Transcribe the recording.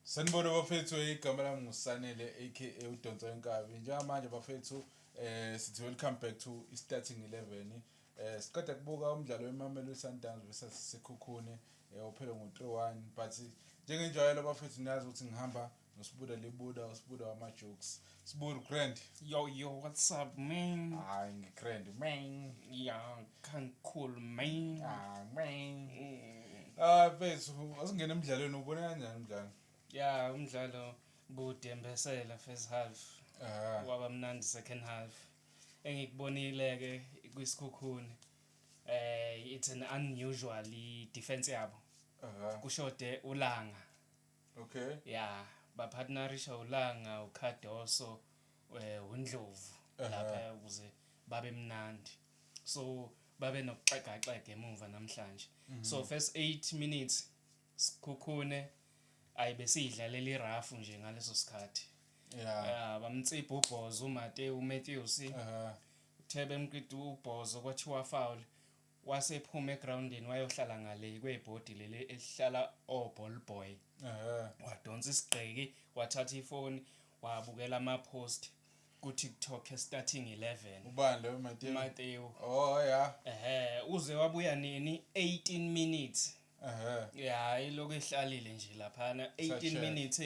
Sanibona bafethu, igama lami nguSanele aka uDonsa Wenkabi. Njengamanje bafethu, sithi welcome back to i-Starting 11. Siqeda kubuka umdlalo weMamelodi Sundowns versus Sekhukhune, ophele ngo-3-1, but njengenjwayelo bafethu, niyazi ukuthi ngihamba noSibuda Libuda, uSibuda wama-jokes. Sibuda, grand. Yo, yo, what's up, man? Hayi, ngi-grand, man. Yeah, can't cool, man. Ah, man. Ah, mfethu, asingene emdlalweni, ubone kanjani umdlalo? Yeah, umdlalo budembesela first half. Waba mnandi second half. Engikubonile ke kwiSekhukhune, it's an unusual defense yabo. Kushode uLanga. Yeah, bapartnerisha uLanga, uCardoso, uNdlovu lapha ukuze babe mnandi. So babe nokuxegaxega emuva namhlanje. So first 8 minutes Sekhukhune ayibesiyidlalela i-rough nje ngaleso sikhathi. Yeah, bamtsipha ubhozo uMateo uMatthews. Uthe bemqeda ubhozo kwathiwa foul. Wasephuma egroundini wayohlala ngale kwebhodi leli elihlala o-ball boy. Wadonsa isigqeki, wathatha ifoni, wabukela ama-post ku-TikTok e-Starting 11. Ubani lo, Mateo? Mateo. Oh yeah. Ehhe, uze wabuya nini? 18 minutes. Ehhe. Ya, ilokhu ehlalile nje laphana 18 Sa-check. minutes.